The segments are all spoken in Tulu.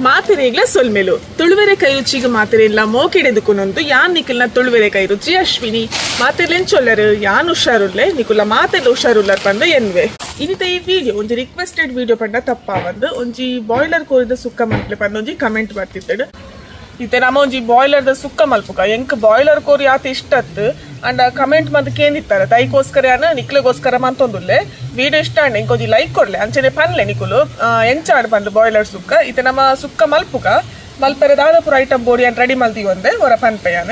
ಮಾತಿರೇಗ್ಲ ಸೊಲ್ಮೆಲು ತುಳುವೆರೆ ಕೈರುಚಿಗೆ ಮಾತಿರಿಲ್ಲ ಮೋಕಿಡೆದುಕುನೊಂದು ಯಾನ್ ನಿಕಲ್ನ ತುಳುವೆರೆ ಕೈರುಚಿ ಅಶ್ವಿನಿ ಮಾತಿರ್ಲೇನ್ ಚೊಲ್ಲರು ಯಾನ್ ಹುಷಾರುಲ್ಲೆ ನಿಕುಲ ಮಾತೆಲ್ಲ ಹುಷಾರುಲ್ಲರ್ ಪಂದ ಎನ್ವೆ ಇನಿತ ಈ ವಿಡಿಯೋ ಒಂಜಿ ರಿಕ್ವೆಸ್ಟೆಡ್ ವಿಡಿಯೋ ಪಂಡ ತಪ್ಪ ಬಂದು ಒಂಜಿ ಬಾಯ್ಲರ್ ಕೋರಿದ ಸುಕ್ಕ ಮಲ್ಪಲೆ ಪಂದ ಒಂಜಿ ಕಮೆಂಟ್ ಬರ್ತಿತ್ತಡು ಇತ್ತೆ ನಮ್ಮ ಒಂಜಿ ಬಾಯ್ಲರ್ ದ ಸುಕ್ಕ ಮಲ್ಪುಕ ಎಂಕ್ ಬಾಯ್ಲರ್ ಕೋರಿ ಆತ ಇಷ್ಟತ್ತು ಅಂಡ ಕಮೆಂಟ್ ಮಂತ್ ಕೇಂದಿತ್ತಾರೆ ತೈಕೋಸ್ಕರ ಯಾನ ನಿಕ್ಲೆಗೋಸ್ಕರ ಮಂತೊಂದುಲ್ಲೆ ವಿಡಿಯೋ ಇಷ್ಟ ಅಂಡ ಇಂಕೊಂಜಿ ಲೈಕ್ ಕೊಡ್ಲೆ ಅಂಚನೆ ಪನ್ಲೆ ನಿಕುಲು ಎಂಚಾಡ್ ಪಂದು ಬಾಯ್ಲರ್ ಸುಕ್ಕ ಇತ್ತೆ ನಮ್ಮ ಸುಕ್ಕ ಮಲ್ಪುಕ ಮಲ್ಪೆರೆ ದಾದಪುರ ಐಟಮ್ ಬೋಡಿ ಅನ್ ರೆಡಿ ಮಲ್ದಿ ಒಂದೆ ಹೊರ ಪನ್ಪೆಯಾನ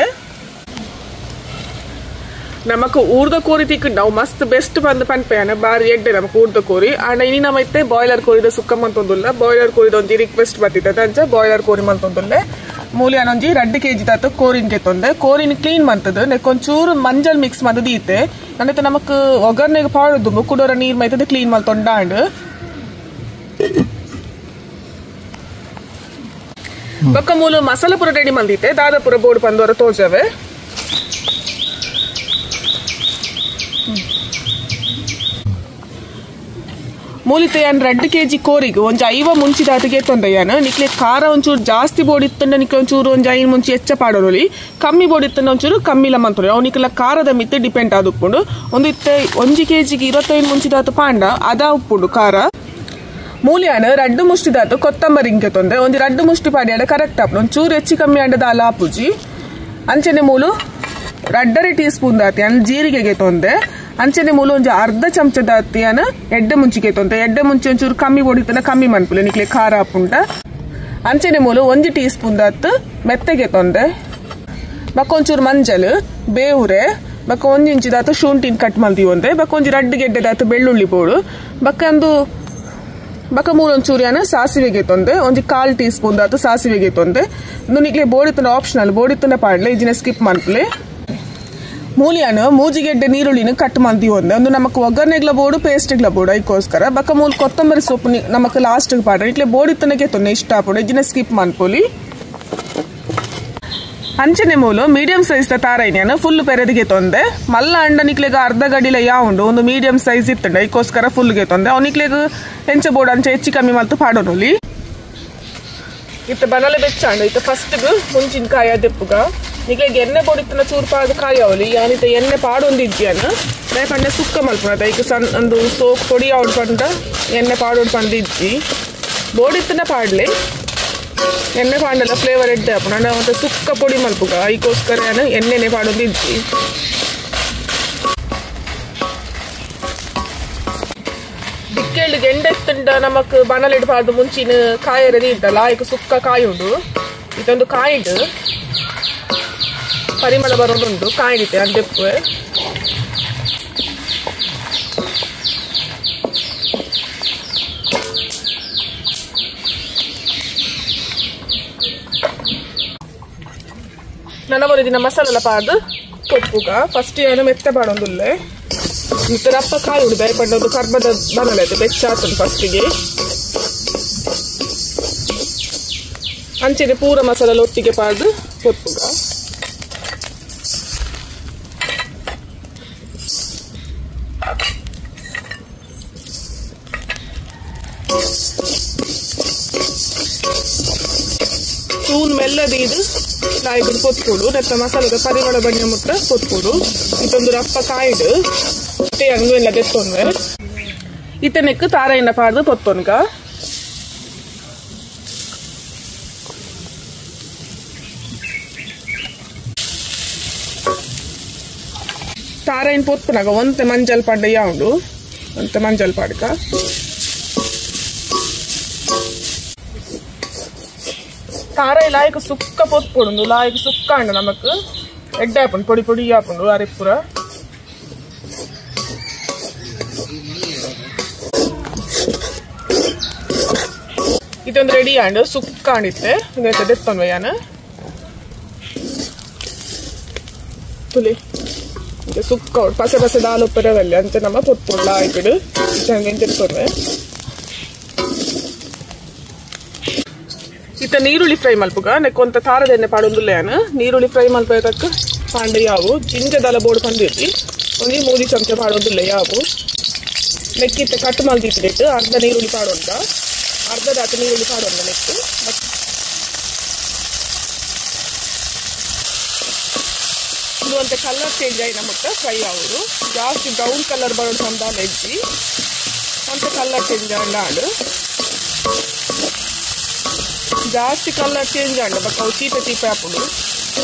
ನಮಕ್ ಊರ್ದ ಕೋರಿ ತಿಕ್ಕಂಡು ಅವು ಮಸ್ತ್ ಬೆಸ್ಟ್ ಬಂದು ಪನ್ಪೆಯಾನ ಬಾರಿ ಎಡ್ಡೆ ನಮಕ್ ಊರ್ದ ಕೋರಿ ಅಂಡ ಇನಿ ನಮ್ಮ ಇತ್ತೆ ಬಾಯ್ಲರ್ ಕೋರಿದ ಸುಕ್ಕ ಮಂತೊಂದುಲ್ಲ ಬಾಯ್ಲರ್ ಕೋರಿದ ಒಂಜಿ ರಿಕ್ವೆಸ್ಟ್ ಬತ್ತಿತ್ತ ಅಂಚ ಬಾಯ್ಲರ್ ಕೋರಿ ಮಂತೊಂದುಲ್ಲೆ ಮೂಲೆ ಒಂಜಿ 2 ಕೆಜಿ ತಾತ ಕೋರಿನ್ ಕೆತ್ತೊಂದೆ ಕೋರಿನ್ ಕ್ಲೀನ್ ಮಂತದ ನೆಕ್ಕೊಂಚೂರು ಮಂಜಲ್ ಮಿಕ್ಸ್ ಮಂತದ ಈತೆ ನನ್ನತ್ತೆ ನಮಕ್ ಒಗ್ಗರಣೆಗೆ ಪಾಡೋದು ಮುಕ್ಕುಡೋರ ನೀರ್ ಮೈತದ ಕ್ಲೀನ್ ಮಲ್ತೊಂಡಾಂಡ್ ಬೊಕ್ಕ ಮೂಲು ಮಸಾಲೆ ಪೂರ ರೆಡಿ ಮಂದಿತ್ತೆ ದಾದಾಪುರ ಬೋರ್ಡ್ ಪಂದವರ ತೋಜವೆ ಮೂಲಿತೆ ಯಾನ್ 2 ಕೆಜಿ ಕೋರಿಗೆ ಒಂಜಿ 50 ಮುಂಚಿ ದಾತಿಗೆ ತೊಂದೆಯಾನ ನಿಕ್ಲೆ ಖಾರ ಒಂಚೂರು ಜಾಸ್ತಿ ಬೋಡಿತ್ತಂಡ ನಿಕ್ಲೆ ಒಂಚೂರು ಒಂಜಿ 5 ಮುಂಚಿ ಹೆಚ್ಚ ಪಾಡೋಲಿ ಕಮ್ಮಿ ಬೋಡಿತ್ತಂಡ ಒಂಚೂರು ಕಮ್ಮಿಲ ಮಂತೊಲಿ ಅವು ನಿಕ್ಲ ಖಾರದ ಮಿತ್ತೆ ಡಿಪೆಂಡ್ ಆದುಪ್ಪುಂಡು ಒಂದು ಇತ್ತೆ 1 ಕೆಜಿಗೆ 25 ಮುಂಚಿ ದಾತು ಪಾಂಡ ಅದ ಉಪ್ಪುಂಡು ಖಾರ ಮೂಲಿಯಾನ 2 ಮುಷ್ಟಿ ದಾತು ಕೊತ್ತಂಬರಿ ಇಂಕೆ ತೊಂದೆ ಒಂಜಿ 2 ಮುಷ್ಟಿ ಪಾಡಿಯಾಡ ಕರೆಕ್ಟ್ ಆಪುಂಡು ಒಂಚೂರು ಹೆಚ್ಚು ಕಮ್ಮಿ ಆಂಡದ ಅಲ ಆಪುಜಿ ಅಂಚನೆ ಮೂಲು 2.5 ಟೀ ಸ್ಪೂನ್ ದಾತಿ ಅನ್ ಜೀರಿಗೆಗೆ ತೊಂದೆ ಅಂಚನೆ ಮೂಲು ಒಂಜಿ ಅರ್ಧ ಚಮಚ ದಾತಿಯಾನ ಎಡ್ಡೆ ಮುಂಚಿಗೆ ತೊಂದೆ ಎಡ್ಡೆ ಮುಂಚೆ ಒಂಚೂರು ಕಮ್ಮಿ ಬೊಡಿತನ ಕಮ್ಮಿ ಮನ್ಪುಲೆ ನಿಕ್ಲೆ ಖಾರ ಆಪುಂಡ ಅಂಚನೆ ಮೂಲು 1 ಟೀ ಸ್ಪೂನ್ ದಾತ್ ಮೆತ್ತಗೆ ತೊಂದೆ ಬೊಕ್ಕ ಒಂಚೂರು ಮಂಜಲ್ ಬೇವುರೆ ಬೊಕ್ಕ 1 ಇಂಚು ದಾತು ಶುಂಠಿನ ಕಟ್ ಮಲ್ದಿ ಒಂದೆ ಬೊಕ್ಕ ಒಂಜಿ 2 ಗೆಡ್ಡೆ ದಾತು ಬೆಳ್ಳುಳ್ಳಿ ಬೋಡು ಬೊಕ್ಕ ಒಂದು ಬೊಕ್ಕ ಮೂಲು ಒಂಚೂರು ಯಾನ ಸಾಸಿವೆಗೆ ತೊಂದೆ ಒಂಜಿ 1/4 ಟೀ ಸ್ಪೂನ್ ದಾತು ಸಾಸಿವೆಗೆ ತೊಂದೆ ನಿಕ್ಲೆ ಬೋಡಿತನ ಆಪ್ಷನಲ್ ಬೋಡಿತನ ಪಾಡ್ಲೆ ಇಜಿನ ಸ್ಕಿಪ್ ಮನ್ಪುಲೆ ಮೂಲಿಯಾನು ಮೂಜಿಗೆಡ್ಡೆ ನೀರುಳ್ಳಿನ ಕಟ್ ಮಂದಿ ಒಂದೆ ಒಂದು ನಮಕ್ ಒಗ್ಗರಣೆಗ್ಲ ಬೋಡು ಪೇಸ್ಟ್ಗ್ಲ ಬೋಡು ಐಕೋಸ್ಕರ ಬೊಕ್ಕ ಮೂಲು ಕೊತ್ತಂಬರಿ ಸೊಪ್ಪು ನಮಕ್ ಲಾಸ್ಟ್ ಪಾಡ ಇಟ್ಲೆ ಬೋಡಿತ್ತನಗೆ ತೊಂದೆ ಇಷ್ಟ ಆಪುಂಡು ಇಜಿನ ಸ್ಕಿಪ್ ಮನ್ಪೊಲಿ ಅಂಚನೆ ಮೂಲು ಮೀಡಿಯಂ ಸೈಜ್ ದ ತಾರೈನ್ಯಾನು ಫುಲ್ ಪೆರೆದಿಗೆ ತೊಂದೆ ಮಲ್ಲ ಅಂಡ ನಿಕ್ಲೆಗ ಅರ್ಧ ಗಡಿಲ ಯಾವುಂಡು ಒಂದು ಮೀಡಿಯಂ ಸೈಜ್ ಇತ್ತಂಡ ಐಕೋಸ್ಕರ ಫುಲ್ಗೆ ತೊಂದೆ ಅವನಿಕ್ಲೆಗ್ ಎಂಚ ಬೋಡು ಅಂಚೆ ಹೆಚ್ಚು ಕಮ್ಮಿ ಮಲ್ತು ಪಾಡೋನುಲಿ ಇತ್ತೆ ಬನಲೆ ಬೆಚ್ಚಾಂಡು ಇತ್ತೆ ಫಸ್ಟ್ಗ್ ಮುಂಚಿನ ಕಾಯ ದೆಪ್ಪುಗ ನಿಕ್ಲೆಗ್ ಎಣ್ಣೆ ಬೊಡಿತ್ತನ ಚೂರು ಪಾಡು ಕಾಯಿ ಅವಲಿ ಯಾನಿತ ಎಣ್ಣೆ ಪಾಡೊಂದಿಜ್ಜಿಯನ್ ಪಂಡ ಸುಕ್ಕ ಮಲ್ಪುನತ ಐಕ್ ಸಣ್ಣ ಒಂದು ಸೋಕ್ ಪೊಡಿ ಆವಡ್ ಪಂಡ ಎಣ್ಣೆ ಪಾಡೋಡು ಪಂಡ ಇಜ್ಜಿ ಬೋಡಿತ್ತನ ಪಾಡ್ಲೆ ಎಣ್ಣೆ ಪಾಂಡಲ ಫ್ಲೇವರ್ ಎಡ್ಡೆ ಆಪುಂಡು ಅಂಡ ಸುಕ್ಕ ಪೊಡಿ ಮಲ್ಪುಗ ಐಕೋಸ್ಕರ ಯಾನ್ ಎಣ್ಣೆನೆ ಪಾಡೊಂದಿಜ್ಜಿ ದಿಕ್ಕೇಳು ಗೆಂಡೆ ಇತ್ತುಂಡ ನಮಕ್ ಬನಲೆಡ್ ಪಾಡ್ದು ಮುಂಚಿನ ಕಾಯರದಿ ಇತ್ತಲ್ಲ ಐಕ್ ಸುಕ್ಕ ಕಾಯುಂಡು ಇದೊಂದು ಕಾಯಿಡು ಪರಿಮಳ ಬರೋದುಂಟು ಕಾಯಿಡಿತೆ ಅಂದೆಪ್ಪು ನನ್ನ ಬರೋದಿನ ಮಸಾಲೆಲ್ಲ ಪಾಡ್ದು ಕೊಪ್ಪುಗ ಫಸ್ಟ್ ಏನು ಮೆತ್ತೆ ಪಾಡೊಂದುಲ್ಲೆ ಈ ರಪ್ಪ ಕಾಯಿ ಉಂಡು ಬೇರೆ ಪಂಡೊಂದು ಕರ್ಬದ ಬನಲೆ ಆಯ್ತು ಬೆಚ್ಚ ಆತುಂಡು ಫಸ್ಟಿಗೆ ಅಂಚೆನೆ ಪೂರ ಮಸಾಲೆ ಒಟ್ಟಿಗೆ ಪಾಡ್ದು ಕೊಪ್ಪುಗ ತೂನ್ ಮೆಲ್ಲದೀದು ಲಾಯ್ಗುಡು ಪೊತ್ಕೊಡು ನೆತ್ತ ಮಸಾಲೆದ ಪರಿಮಳ ಬಣ್ಣ ಮುಟ್ಟ ಪೊತ್ಕೊಡು ಇದೊಂದು ರಪ್ಪ ಕಾಯ್ಡು ಅಂಗು ಎಲ್ಲ ದೆತ್ತೊಂದೆ ಇತ್ತನೆಕ್ ತಾರೈನ ಪಾಡ್ದು ಪೊತ್ತೊನ್ಗ ತಾರೈನ್ ಪೊತ್ಪುನಾಗ ಒಂತೆ ಮಂಜಲ್ ಪಾಂಡ ಯಾವುಂಡು ಒಂತೆ ಮಂಜಲ್ ಪಾಡ್ಕ ತಾರೈ ಲಾಯ್ಕ್ ಸುಕ್ಕ ಪೊತ್ಪೊಡುಂದು ಲಾಯ್ಕ್ ಸುಕ್ಕ ಅಂಡ ನಮಕ್ ಎಡ್ಡೆ ಆಪುಂಡು ಪೊಡಿ ಪೊಡಿ ಆಪುಂಡು ಅರೆಪುರ ಇದೊಂದು ರೆಡಿ ಆಂಡು ಸುಕ್ಕ ಅಂಡಿತ್ತೆ ದೆತ್ತೊನ್ವೆ ಯಾನ ತುಲಿ ಸುಕ್ಕ ಪಸೆ ಪಸೆ ದಾಲ್ ಉಪ್ಪರವಲ್ಲಿ ಅಂಚೆ ನಮ್ಮ ಪೊತ್ಪೊಡು ಲಾಯ್ಕಿಡು ದೆತ್ತೊನ್ವೆ ಇತ್ತ ನೀರುಳ್ಳಿ ಫ್ರೈ ಮಲ್ಪುಗ ನೆಕ್ಕೊಂತ ತಾರದ ಎಣ್ಣೆ ಪಾಡೊಂದುಲ್ಲೆಯಾನ ನೀರುಳ್ಳಿ ಫ್ರೈ ಮಲ್ಪ ತಕ್ಕ ಪಾಂಡೆ ಯಾವು ಜಿಂಜದಲ ಬೋರ್ಡ್ ಪಂದಿರ್ತಿ ಒಂಜಿ 3 ಚಮಚ ಪಾಡೊಂದುಲ್ಲೆ ಯಾವು ನೆಕ್ಕಿತ್ತ ಕಟ್ ಮಲ್ದಿಟ್ಟಿಟ್ಟು ಅರ್ಧ ನೀರುಳ್ಳಿ ಪಾಡೊಂದ ಅರ್ಧ ದಾತ ನೀರುಳ್ಳಿ ಪಾಡೊಂದ ನೆಕ್ಕು ಒಂದು ಅಂತ ಕಲರ್ ಚೇಂಜ್ ಆಗಿ ನಮ್ಮತ್ತ ಫ್ರೈ ಆಗೋದು ಜಾಸ್ತಿ ಬ್ರೌನ್ ಕಲರ್ ಬರೋದು ಸಂದಾಲ ಇಜ್ಜಿ ಅಂತ ಕಲರ್ ಚೇಂಜ್ ಆಂಡು ಜಾಸ್ತಿ ಕಲರ್ ಚೇಂಜ್ ಆಂಡ ಬಟ್ ಅವು ಚೀಪ ಚೀಪ ಹಾಪುಡು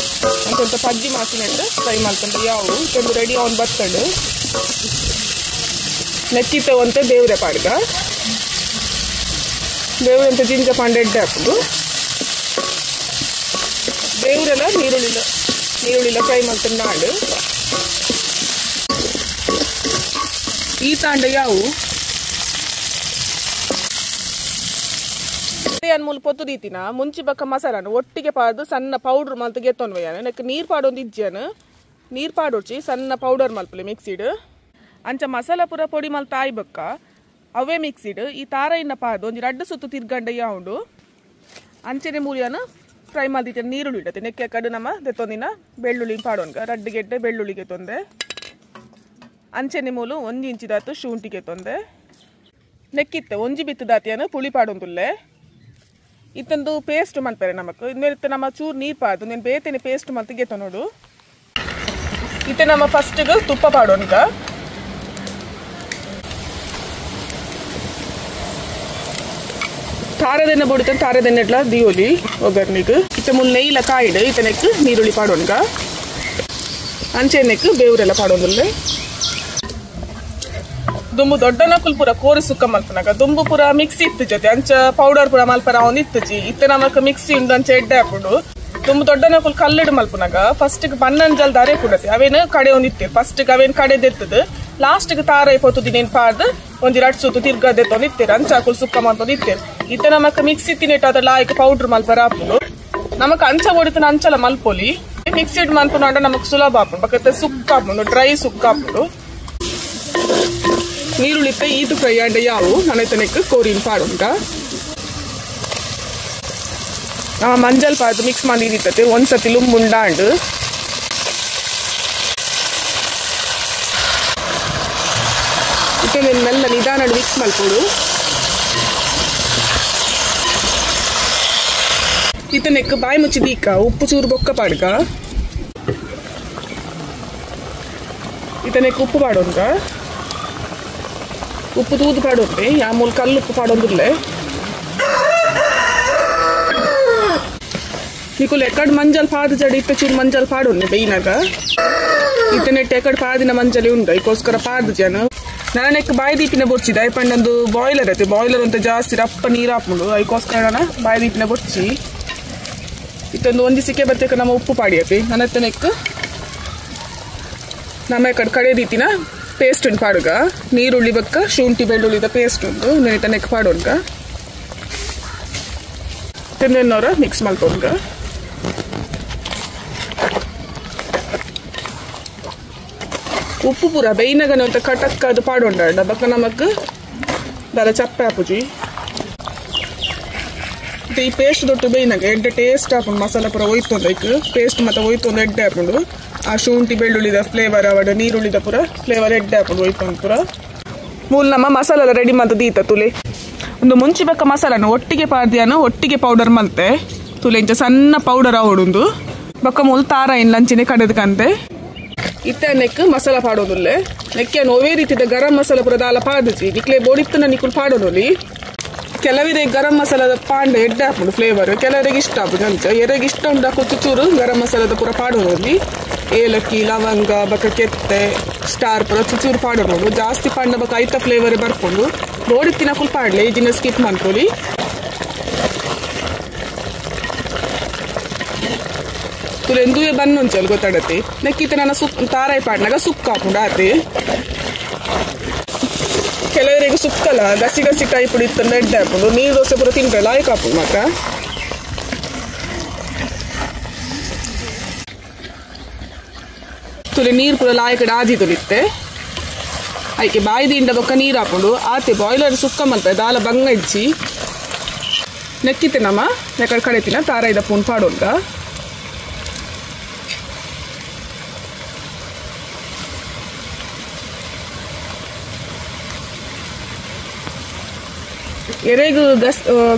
ಅಂತ ಪಜ್ಜಿ ಮಾಸಿನಟ್ಟು ಫ್ರೈ ಮಾಡ್ಕೊಂಡು ಯಾವು ಇತ್ತೊಂದು ರೆಡಿ ಅವನು ಬರ್ತಡು ನೆಕ್ಕಿತ್ತವಂತೆ ಬೇವ್ರೆ ಪಾಡ್ಗ ಬೇವ್ರೆ ಅಂತ ಜಿಂಜ ಪಾಂಡೆ ಎಡ್ಡೆ ಹಾಕುದು ಬೇವ್ರೆಲ್ಲ ನೀರುಳ್ಳಿಲ್ಲ ನೀರುಳ್ಳಿಲ್ಲ ಫ್ರೈ ಮಾಡ್ಕೊಂಡು ನಾಡು ಈ ತಾಂಡ ಯಾವು ಮೂಲ ಪೊತ್ತು ದೀತಿನ ಮುಂಚಿ ಬಕ್ಕ ಮಸಾಲಾನು ಒಟ್ಟಿಗೆ ಪಾಡ್ದು ಸಣ್ಣ ಪೌಡರ್ ಮಲ್ತು ಗೆತ್ತೊನ್ವಯ್ಯಾನ ನೆಕ್ ನೀರು ಪಾಡೊಂದು ಇಜ್ಜಾನು ನೀರು ಪಾಡೊಡ್ಚಿ ಸಣ್ಣ ಪೌಡರ್ ಮಲ್ಪಲೆ ಮಿಕ್ಸಿಡ್ ಅಂಚ ಮಸಾಲ ಪೂರ ಪೊಡಿ ಮಲ್ತ ಆಯ್ ಬಕ್ಕ ಅವೇ ಮಿಕ್ಸಿಡ್ ಈ ತಾರೈನ ಪಾದು ಒಂಜಿ ರಡ್ಡು ಸುತ್ತು ತಿರ್ಗಂಡ ಯಾವುಂಡು ಅಂಚನೆ ಮೂಲಿಯಾನ ಫ್ರೈ ಮಲ್ದಿತ್ತೆ ನೀರುಳ್ಳಿ ಇಡತ್ತೆ ನೆಕ್ಕೆ ಕಡು ನಮ್ಮ ದೆತ್ತೊಂದಿನ ಬೆಳ್ಳುಳ್ಳಿ ಪಾಡೋನ್ಗ ರಡ್ಡು ಗೆಡ್ಡೆ ಬೆಳ್ಳುಳ್ಳಿಗೆ ತೊಂದೆ ಅಂಚನೆ ಮೂಲು ಒಂದು ಇಂಚಿದಾತು ಶುಂಠಿಗೆ ತೊಂದೆ ನೆಕ್ಕಿತ್ತೆ ಒಂಜಿ ಬಿತ್ತದಾತಿಯನ್ನು ಪುಳಿ ಪಾಡೊಂದುಲ್ಲೆ ಇತ್ತೊಂದು ಪೇಸ್ಟ್ ಮಲ್ಪೆರೆ ನಮಕ್ ಇನ್ನೇನು ನಮ್ಮ ಚೂರು ನೀರು ಪಾದು నేను ಬೇತೇನೆ ಪೇಸ್ಟ್ ಮಲ್ತಿಗೆ ನೋಡು ಇತ್ತೆ ನಮ್ಮ ಫಸ್ಟ್ಗೆ ತುಪ್ಪ ಪಾಡೋನ್ಗ ತಾರದೆಣ್ಣೆ ಬೊಡಿತ ತಾರದೆಣ್ಣೆ ಇಟ್ಲ ದಿಯೋಲಿ ಒಗ್ಗರ್ನಿಗೆ ಇತ್ತೆ ಮುಲ್ ನೆಯ್ಲ ಕಾಯಿಡು ಇತ್ತನೆಕ್ ನೀರುಳ್ಳಿ ಪಾಡೋನ್ಗ ಅಂಚೆನೆಕ್ ಬೇವ್ರೆಲ್ಲ ಪಾಡೋದುಲ್ಲೆ ದುಂಬು ದೊಡ್ಡನಕುಲ್ ಪೂರ ಕೋರಿ ಸುಕ್ಕ ಮಲ್ಪನಾಗ ದುಂಬು ಪೂರ ಮಿಕ್ಸಿ ಇತ್ತು ಜೊತೆ ಅಂಚ ಪೌಡರ್ ಪೂರ ಮಲ್ಪರ ಅವನು ಇತ್ತುಜಿ ಇತ್ತೆ ನಮಕ್ ಮಿಕ್ಸಿ ಉಂಡು ಅಂಚ ಎಡ್ಡೆ ಹಾಪುಂಡು ದುಂಬು ದೊಡ್ಡನಕುಲ್ ಕಲ್ಲಿಡು ಮಲ್ಪನಾಗ ಫಸ್ಟ್ ಬಣ್ಣಂಜಲ್ ದಾರೆ ಕೂಡತ್ತೆ ಅವೇನು ಕಡೆ ಒಂದು ಇತ್ತೆ ಫಸ್ಟ್ ಅವೇನು ಕಡೆದೆತ್ತದು ಲಾಸ್ಟ್ ತಾರೈ ಪೊತ್ತು ದಿನೇನು ಪಾಡ್ದು ಒಂಜಿ ರಡ್ ಸುತ್ತು ತಿರ್ಗದೆತ್ತೊಂದು ಇತ್ತೇರು ಅಂಚಾಕುಲ್ ಸುಕ್ಕ ಮಂತೊಂದು ಇತ್ತೇರು ಇತ್ತೆ ನಮಕ್ ಮಿಕ್ಸಿ ತಿನ್ನಿಟ್ಟು ಲಾಯ್ಕ್ ಪೌಡರ್ ಮಲ್ಪರ ಹಾಪುಂಡು ನಮಕ್ ಅಂಚ ಹೊಡಿತನ ಅಂಚಲ ಮಲ್ಪೊಲಿ ಮಿಕ್ಸಿಡ್ ಮಲ್ಪುನಾಂಡ ನಮಕ್ ಸುಲಭ ಆಪುಂಡು ಬಕತ್ತೆ ಸುಕ್ಕ ಹಾಪುಂಡು ಡ್ರೈ ಸುಕ್ಕ ಹಾಪುಂಡು ನೀರುಳ್ಳಿತ್ತೆ ಈತು ಫ್ರೈ ಆಂಡ ಯಾವು ನನೆತನಕ್ಕೆ ಕೋರಿನ್ ಪಾಡುಂಟ ಮಂಜಲ್ ಪಾಡ್ದು ಮಿಕ್ಸ್ ಮಾಡಿ ಇರ್ತತೆ ಒಂದ್ಸತಿ ಲುಂಬುಂಡಾಂಡು ಇತ್ತೆ ಮೆಲ್ಲ ನಿಧಾನ ಮಿಕ್ಸ್ ಮಲ್ಪೊಡು ಇತ್ತನೆಕ್ ಬಾಯಿ ಮುಚ್ಚಿ ದೀಕ ಉಪ್ಪು ಚೂರು ಬೊಕ್ಕ ಪಾಡ್ಗ ಇತ್ತನೆಕ್ ಉಪ್ಪು ಪಾಡೋನ್ಗ ಉಪ್ಪು ತೂದು ಪಾಡೋನ್ರಿ ಯಾ ಮೂಲ ಕಲ್ಲು ಉಪ್ಪು ಪಾಡೊಂದಿರ್ಲೆ ನಿಕುಲ್ ಎಕ್ಕಡ್ ಮಂಜಲ್ ಪಾದ ಜಡಿ ಇತ್ತ ಚೂರು ಮಂಜಲ್ ಪಾಡೋನ್ನಿ ಬೇಯ್ನಾಗ ಇತ್ತನೆಟ್ ಎಕ್ಕಡ್ ಪಾದಿನ ಮಂಜಲಿ ಉಂಡು ಅದಕ್ಕೋಸ್ಕರ ಪಾದ ಜನ ನನನೆಕ್ ಬಾಯಿ ದೀಪಿನ ಬೊರ್ಚಿ ದಯಪಂಡೊಂದು ಬಾಯ್ಲರ್ ಐತೆ ಬಾಯ್ಲರ್ ಅಂತ ಜಾಸ್ತಿ ರಪ್ಪ ನೀರು ಹಾಪುಂಡು ಅದಕ್ಕೋಸ್ಕರ ನಾನು ಬಾಯಿ ದೀಪಿನ ಬೊರ್ಚಿ ಇತ್ತೊಂದು ಒಂಜಿ ಸಿಕ್ಕೆ ಬರ್ತೇಕ ನಮ್ಮ ಉಪ್ಪು ಪಾಡಿಯತ್ತೆ ನನ್ನತ್ತನೆಕ್ ನಮ್ಮ ಕಡೆ ಕಡೆ ರೀತಿನ ಪೇಸ್ಟ್ ಉಂಟು ಪಾಡುಗ ನೀರುಳ್ಳಿ ಬಕ್ಕ ಶುಂಠಿ ಬೆಳ್ಳುಳ್ಳಿದ ಪೇಸ್ಟ್ ಉಂಟು ನೆಕ್ ಪಾಡೋನ್ಗ ತಿನ್ನೋರ ಮಿಕ್ಸ್ ಮಲ್ಪೊನ್ಗ ಉಪ್ಪು ಪೂರ ಬೇಯ್ನಗನೆ ಅಂತ ಕಟಕ್ ಅದು ಪಾಡೊಂಡ ಬಕ್ಕ ನಮಕ್ ದಾಲ ಚಪ್ಪೆ ಹಾಪುಜಿ ಈ ಪೇಸ್ಟ್ ದೊಡ್ಡ ಬೇಯ್ನಾಗ ಎಡ್ಡೆ ಟೇಸ್ಟ್ ಹಾಪುಂಡು ಮಸಾಲ ಪೂರ ಒಯ್ತೊಂದು ಐಕ್ ಪೇಸ್ಟ್ ಮತ್ತೆ ಒಯ್ತೊಂದು ಎಡ್ಡೆ ಹಾಪುಂಡು ಆ ಶುಂಠಿ ಬೆಳ್ಳುಳ್ಳಿದ ಫ್ಲೇವರ್ ಅವಡ ನೀರುಳ್ಳಿದ ಪೂರ ಫ್ಲೇವರ್ ಎಡ್ಡೆ ಹಾಪುಂಡು ಒಯ್ತೊಂದು ಪೂರ ಮೂಲ ನಮ್ಮ ಮಸಾಲ ಎಲ್ಲ ರೆಡಿ ಮಾಡ್ತದೆ ಈತ ತುಲೆ ಒಂದು ಮುಂಚಿ ಬಕ್ಕ ಮಸಾಲನು ಒಟ್ಟಿಗೆ ಪಾಡ್ದಿಯಾನು ಒಟ್ಟಿಗೆ ಪೌಡರ್ ಮಲ್ತೆ ತುಲೆ ಇಂಚ ಸಣ್ಣ ಪೌಡರ್ ಆವಡುಂದು ಬಕ್ಕ ಮೂಲ ತಾರ ಇನ್ ಲಂಚಿನೆ ಕಡೆದಕಂತೆ ಇತ್ತೆ ನೆಕ್ ಮಸಾಲ ಪಾಡೋದುಲ್ಲೆ ನೆಕ್ಕೆ ಒವೇ ರೀತಿದ ಗರಂ ಮಸಾಲ ಪೂರ ದಾಲ ಪಾಡುಜಿ ನಿಕ್ಲೆ ಬೋಡಿತ್ತನ ನಿಕುಲ್ ಪಾಡೋದಲ್ಲಿ ಕೆಲವರಿಗೆ ಗರಂ ಮಸಾಲದ ಪಾಂಡ ಎಡ್ಡೆ ಹಾಪುಂಡು ಫ್ಲೇವರ್ ಕೆಲವರಿಗೆ ಇಷ್ಟ ಆಪುಂಡು ಅಂಚ ಎರೆಗೆ ಇಷ್ಟ ಉಂಡು ಹಾಕು ಚೂರು ಗರಂ ಮಸಾಲದ ಪೂರ ಪಾಡೋದಲ್ಲಿ ಏಲಕ್ಕಿ ಲವಂಗ ಬಕ್ಕ ಕೆತ್ತೆ ಸ್ಟಾರ್ ಪೂರ ಚುಚೂರು ಪಾಡೋದು ಜಾಸ್ತಿ ಪಾಂಡ ಬಕ್ಕ ಐತ ಫ್ಲೇವರ್ ಬರ್ಕೊಂಡು ಬೋಡಿತ್ತಿನ ಫುಲ್ ಪಾಡ್ಲೆ ಈ ದಿನ ಸ್ಕಿಪ್ ಮಾಡ್ಕೊಳ್ಳಿ ತುಲೆ ಎಂದುವೆ ಬನ್ನೊಂಚಲ್ ಗೊತ್ತಾಡತ್ತೆ ನೆಕ್ಕಿತ ನನ್ನ ಸುಕ್ ತಾರಾಯಿ ಪಾಡ್ನಾಗ ಸುಕ್ಕ ಹಾಪುಂಡು ಆತೆ ಕೆಲವರಿಗೆ ಸುಕ್ಕಲ್ಲ ಗಸಿ ಗಸಿ ಟೈಪ್ ಇತ್ತು ಎಡ್ಡೆ ಹಾಪುಂಡು ನೀರು ದೋಸೆ ಪೂರ ತಿಂದ್ರೆ ಲಾಯ್ಕ್ ಹಾಪುಂಡು ಮಾತ್ರ ತುಲೆ ನೀರು ಪೂರ ಲಾಯಕಡೆ ಆಜಿ ತುಲಿತ್ತೆ ಐಕೆ ಬಾಯಿ ದಿಂಡ ಬೊಕ್ಕ ನೀರು ಹಾಪುಂಡು ಆತೆ ಬಾಯ್ಲರ್ ಸುಕ್ಕ ಮಲ್ಪೆ ದಾಲ ಬಂಗ ಇಜ್ಜಿ ನೆಕ್ಕಿತ್ತೆ ನಮ್ಮ ನೆಕಡೆ ಕಡೆತಿನ ತಾರಾಯಿದ ಪೂನ್ ಪಾಡೋನ್ಗ ಎರೆಗ್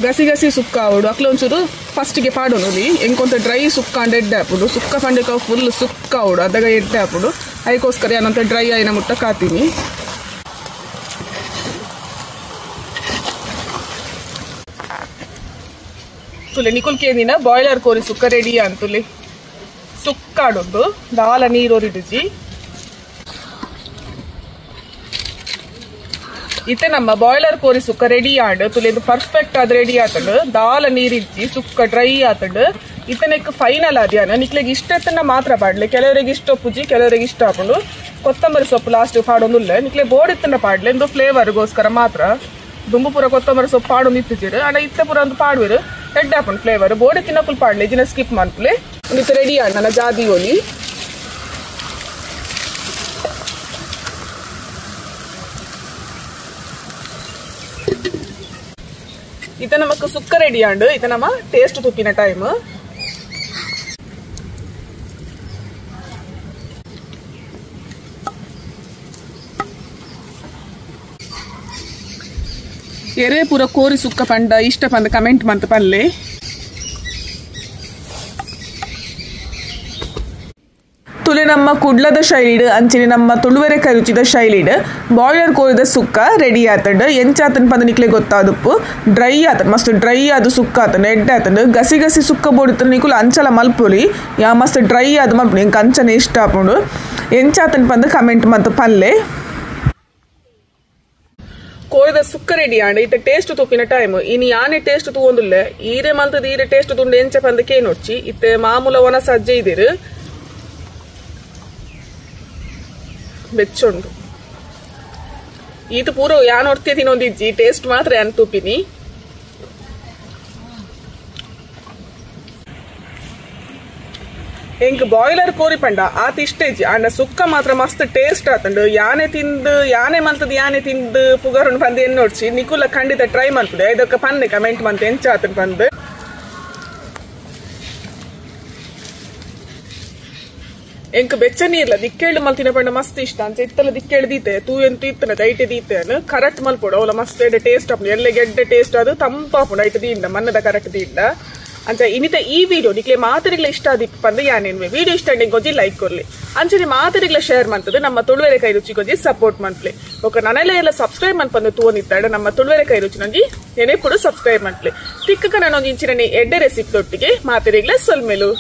ಗಸಿ ಗಸಿ ಸುಕ್ಕ ಆವಡು ಅಕ್ಲೆ ಒಂಚೂರು ಫಸ್ಟ್ಗೆ ಪಾಡೋನು ಎಂಕೊಂತ ಡ್ರೈ ಸುಕ್ಕ ಅಂಡ್ ಎಡ್ಡೆ ಹಾಪುಡು ಸುಕ್ಕ ಪಂಡಕ ಫುಲ್ ಸುಕ್ಕ ಆವಡು ಅದಾಗ ಎಡ್ಡೆ ಹಾಪುಡು ಅದಕ್ಕೋಸ್ಕರ ಏನಂತ ಡ್ರೈ ಆಯಿನ ಮುಟ್ಟ ಕಾತೀನಿ ತುಲೆ ನಿಕುಲ್ ಕೇಂದಿನ ಬಾಯ್ಲರ್ ಕೋರಿ ಸುಕ್ಕ ರೆಡಿ ಅಂತುಲೆ ಸುಕ್ಕಾಡೊಂದು ದಾಲ ನೀರೋರಿಡಿಜಿ ಇತ್ತೆ ನಮ್ಮ ಬಾಯ್ಲರ್ ಕೋರಿ ಸುಕ್ಕ ರೆಡಿ ಆಂಡ್ ತುಲೆ ಪರ್ಫೆಕ್ಟ್ ಆದ್ ರೆಡಿ ಆತಂಡು ದಾಲ ನೀರಿಜ್ಜಿ ಸುಕ್ಕ ಡ್ರೈ ಆತಂಡು ಇತ್ತನೆಕ್ ಫೈನಲ್ ಆದ್ಯಾನ ನಿಕ್ಲೆಗ್ ಇಷ್ಟ ಎತ್ತನ ಮಾತ್ರ ಪಾಡ್ಲೆ ಕೆಲವರಿಗೆ ಇಷ್ಟ ಪುಜಿ ಕೆಲವರಿಗೆ ಇಷ್ಟ ಹಾಕೊಂಡು ಕೊತ್ತಂಬರಿ ಸೊಪ್ಪು ಲಾಸ್ಟ್ ಪಾಡೊಂದುಲ್ಲ ನಿಕ್ಲೆ ಬೋರ್ಡ್ ಇತ್ತನ ಪಾಡ್ಲೆ ಇಂದು ಫ್ಲೇವರ್ಗೋಸ್ಕರ ಮಾತ್ರ ದುಂಬು ಪೂರ ಕೊತ್ತಂಬರಿ ಸೊಪ್ಪು ಪಾಡೊಂದು ಇತ್ತಿದ್ದೀರು ಅಂಡ ಇತ್ತೆ ಪೂರ ಒಂದು ಪಾಡುವೆರು ಎಡ್ಡೆ ಹಾಕೊಂಡು ಫ್ಲೇವರ್ ಬೋರ್ಡ್ ತಿನ್ನಕುಲ್ ಪಾಡ್ಲೆ ಜಿನ ಸ್ಕಿಪ್ ಮನ್ಪುಲೆ ಇತ್ತೆ ರೆಡಿ ಆಂಡ್ ನನ್ನ ಜಾದಿ ಒಲಿ ಇತ ನಮಕ್ ಸುಕ್ಕ ರೆಡಿ ಆಂಡ್ ಇತ ನಮ್ಮ ಟೇಸ್ಟ್ ತುಪ್ಪಿನ ಟೈಮ್ ಎರೆ ಪೂರ ಕೋರಿ ಸುಕ್ಕ ಪಂಡ ಇಷ್ಟ ಪಂದ ಕಮೆಂಟ್ ಮಂತ ಪಲ್ಲೆ ತುಲೆ ನಮ್ಮ ಕುಡ್ಲದ ಶೈಲಿಡ್ ಅಂಚಿನ ನಮ್ಮ ತುಳುವೆರೆ ಕರುಚಿದ ಶೈಲಿಡ್ ಬಾಯ್ಲರ್ ಕೋರಿದ ಸುಕ್ಕ ರೆಡಿ ಆತಂಡು ಎಂಚಾತನ್ ಪಂದ ನಿಕ್ಲೆ ಗೊತ್ತಾದುಪ್ಪು ಡ್ರೈ ಆತನ್ ಮಸ್ತ್ ಡ್ರೈ ಆದು ಸುಕ್ಕ ಆತಂಡು ಎಡ್ಡೆ ಆತಂಡು ಗಸಿ ಗಸಿ ಸುಕ್ಕ ಬೋಡಿತ ನಿಕುಲು ಅಂಚಲ ಮಲ್ಪುಲಿ ಯಾ ಮಸ್ತ್ ಡ್ರೈ ಆದು ಮಲ್ಪುಲಿ ಎಂಕ್ ಅಂಚನೆ ಇಷ್ಟ ಆಪುಂಡು ಎಂಚಾತನ್ ಪಂದ ಕಮೆಂಟ್ ಮಂತ ಪಲ್ಲೆ ಕೋರಿದ ಸುಕ್ಕ ರೆಡಿ ಆಂಡ್ ಇತ್ತ ಟೇಸ್ಟ್ ತುಪ್ಪಿನ ಟೈಮ್ ಇನಿ ಯಾನೆ ಟೇಸ್ಟ್ ತೂವೊಂದುಲ್ಲೆ ಈರೆ ಮಲ್ತದ ಈರೆ ಟೇಸ್ಟ್ ತುಂಡು ಎಂಚ ಪಂದ ಕೇನೊಡ್ಚಿ ಇತ್ತೆ ಮಾಮೂಲ ಒಣ ಸಜ್ಜೆ ಇದಿರು ಬೆಚ್ಚುಂಡು ಈತ ಪೂರ ಯಾನ್ ಒಡ್ತಿ ತಿನ್ನೊಂದಿಜ್ಜಿ ಟೇಸ್ಟ್ ಮಾತ್ರ ಯಾನ್ ತುಪ್ಪಿನಿ ಎಂಕ್ ಬಾಯ್ಲರ್ ಕೋರಿ ಪಂಡ ಆತ ಇಷ್ಟೇಜಿ ಅಂಡ ಸುಕ್ಕ ಮಾತ್ರ ಮಸ್ತ್ ಟೇಸ್ಟ್ ಆತಂಡು ಯಾನೆ ತಿಂದು ಯಾನೆ ಮಲ್ತದ ಯಾನೆ ತಿಂದು ಪುಗರುಂಡು ಪಂದ್ ಎನ್ನೊಡ್ಚಿ ನಿಕುಲ ಖಂಡಿತ ಟ್ರೈ ಮಲ್ಪುಡೆ ಇದಕ್ಕ ಪನ್ನೆ ಕಮೆಂಟ್ ಮಂತ್ ಎಂಚ ಆತಂಡು ಪಂದ್ ಎಂಕ್ ಬೆಚ್ಚ ನೀರ್ಲ ದಿಕ್ಕೇಳು ಮಲ್ತಿನ ಪಂಡ ಮಸ್ತ್ ಇಷ್ಟ ಅಂಚ ಇತ್ತಲ ದಿಕ್ಕೇಳು ದೀತೆ ತೂ ಎಂತು ಇತ್ತನ ದೈಟೆ ದೀತೆ ಕರೆಕ್ಟ್ ಮಲ್ಪೊಡು ಅವಲ ಮಸ್ತ್ ಎಡ್ಡೆ ಟೇಸ್ಟ್ ಆಪುಂಡು ಎಲ್ಲ ಗೆಡ್ಡೆ ಟೇಸ್ಟ್ ಅದು ತಂಪಾಪುಂಡು ಐಟ್ ದೀಂಡ ಮನ್ನದ ಕರೆಕ್ಟ್ ದೀಂಡ ಅಂಚ ಇನ್ನಿತ ಈ ವಿಡಿಯೋ ನಿಕ್ಲೆ ಮಾತರಿಗ್ಲ ಇಷ್ಟ ಆದಿಪ್ಪ ಪಂದ್ ಯಾನೇನ್ವೆ ವಿಡಿಯೋ ಇಷ್ಟ ಅಂಡ್ ಲೈಕ್ ಕೊರ್ಲಿ ಅಂಚನೆ ಮಾತರಿಗ್ಲ ಶೇರ್ ಮಂತದ ನಮ್ಮ ತುಳುವೆರೆ ಕೈ ರುಚಿ ಗೊಂಜಿ ಸಪೋರ್ಟ್ ಮನ್ಪ್ಲೆ ఒక ನನಲೆ ಎಲ್ಲ ಸಬ್ಸ್ಕ್ರೈಬ್ ಮನ್ಪಂದು ತೂವೊಂದಿತ್ತಾಡ ನಮ್ಮ ತುಳುವೆರೆ ಕೈ ರುಚಿ ನಂಜಿ ನೆನೆಪುಡು ಸಬ್ಸ್ಕ್ರೈಬ್ ಮನ್ಪ್ಲೆ ತಿಕ್ಕಕ ನಾನೊಂದು ಇಂಚಿನ ಎಡ್ಡೆ ರೆಸಿಪಿ ತೊಟ್ಟಿಗೆ ಮಾತರಿಗ್ಲ ಸೊಲ್ಮೆಲು.